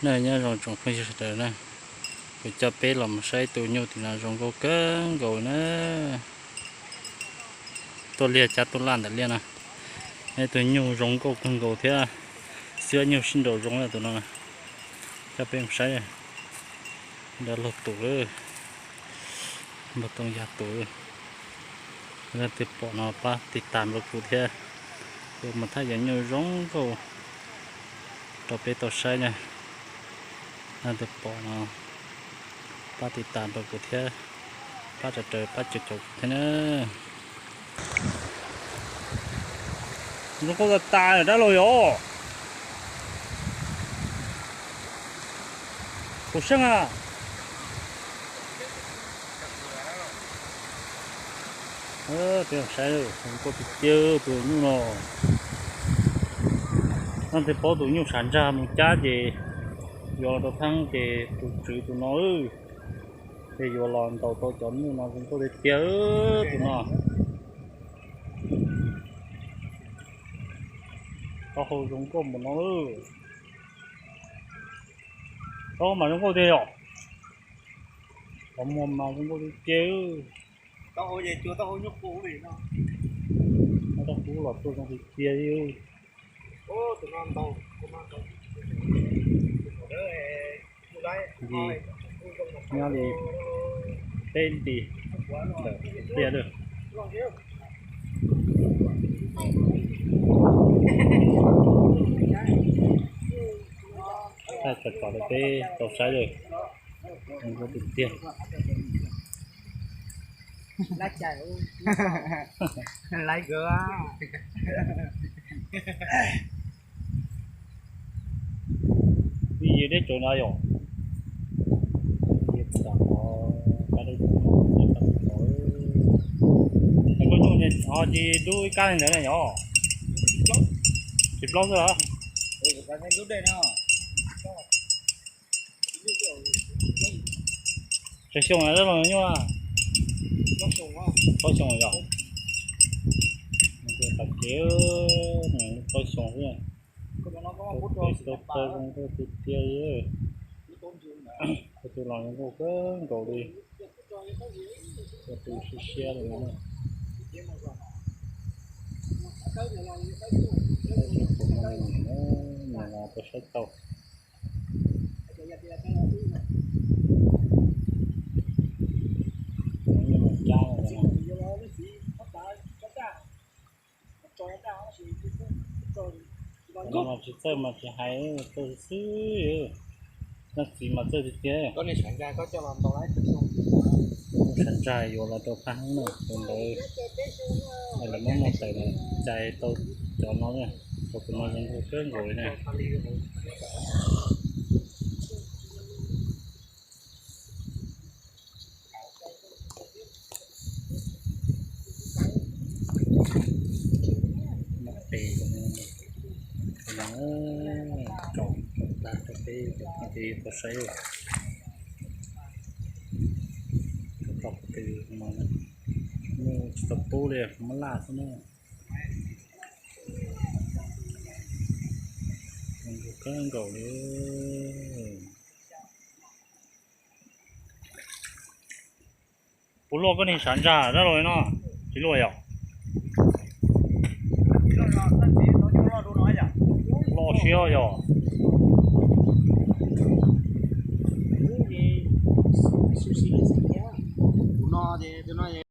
Nyob zoo tsoom phooj ywg sawv daws na, kuv coj peb los mus saib tus nyuj tim no zoo nkauj kawg nkaus na. Tuaj liaj cab tuaj laj ntawm liaj na. Ib tug nyuj zoo nkauj kawg nkaus thiab, xyab nyuj sib nraus zoo tus no. Coj peb mus saib, dab laug tus, npawg Tooj Yaj tus. Leej twg pom no pab tiv tas nrog kuv thiab, kuv mus thaj yuav nyuj zoo nkauj rau peb tau saib na. Leej twg pom no pab tiv tas nrog kuv thiab, pab raws raws pab caum caum kuv thiab na. Zoo nkauj tas tas dab laug yom. Kuv seej a. Peb saib zoo nkauj tiag tiag tus nyuj no. Leej twg paub tus nyuj sav ntsag mus cab ces yuav los rau thaab ces tus tswv tus no, ces yuav los ntaus tau cov nyuj no zoo nkauj tiag tiag tus no. Taub hau zoo nkauj npaum no. Taub hau mas zoo nkauj tiag yom. Qhov muag mas zoo nkauj tiag tiag. Taub hau los tuaj zoo tiag tiag li. Nyob li peb nti ntawm tiaj lawm. Thaij tsom tsom rau peb tau saib lawm. Zoo nkauj tiag tiag. Ib yig deb tsawv no yom. Koj nyuj ho cia dub ib kab li ntawd na yom. Tsis plaub xwb los? Tsawg xyoo na dab laug nyuj? Plaub xyoo yom. Qhov kev plaub xyoo xwb. Tau zoo nkauj tiag tiag li. Kuv tus los zoo nkauj kawg nkaus li. Kuv tus siab siab li no. Nyiam no tau saib tau. Cab no. Tsis txawj mas tsis hais, txawj xwb. Leej txiv mas txawj tiag tiag. Sav ntsag yuav los rau phab heeb na, tus ntawd lawv muab noj tawm na, cais tau cov no na, tau tus no zoo nkauj kawg nkaus li na. Noj tes no, tsom tag rau peb cov phooj ywg tau saib. Cov phooj ywg no, nyuj tsis tau pub li, muab laj xwb na. Zoo nkauj kawg nkaus li. Puas luaj koj niag sav ntsag dab laug no? Tsis luaj yom? Loj siab yom?